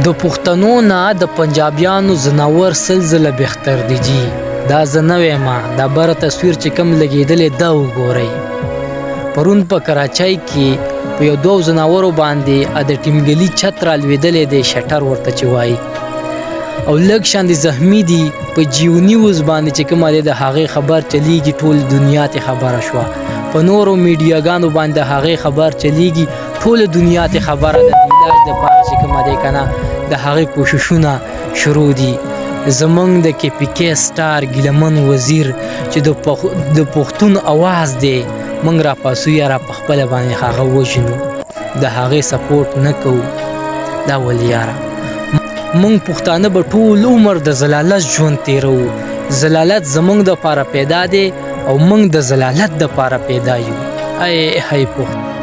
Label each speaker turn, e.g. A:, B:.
A: د پښتنو نه د پنجابیانو ځناور 100 ځله بهتر دي جی. دا زه نه وایم، دا بره تصویر چې کوم لګېدلی دا وګورئ. پرون په کراچۍ کې په یو دوو ځناورو باندې د ټیمګلي چت را لوېدلی دی، شټر ورته چې وایي، او لږ شان دي زخمی دي. په جیو نیوز باندې چې کومه دی د هغې خبر چلیږي، ټول دنیا ته خبره شوه. په نورو میډیاګانو باندې د هغې خبر چلیږي، ټول دنیا ته خبره ده. د علاج دپاره چې کومه دی که نه د هغې کوششونه شروع دي. زمونږ د کې پی کې سټار ګیلمن وزیر چې د پښتون اواز دی، مونږ را پاسو یاره، په خپله باندې هغه وژنو، د هغې سپورټ نه کوو. دا ولې یاره؟ مونږ پښتانه به ټول عمر د ذلالت ژوند تیروو. ذلالت زمونږ د پاره پیدا دی او مونږ د ذلالت د پاره پیدا یو. ای هی پښت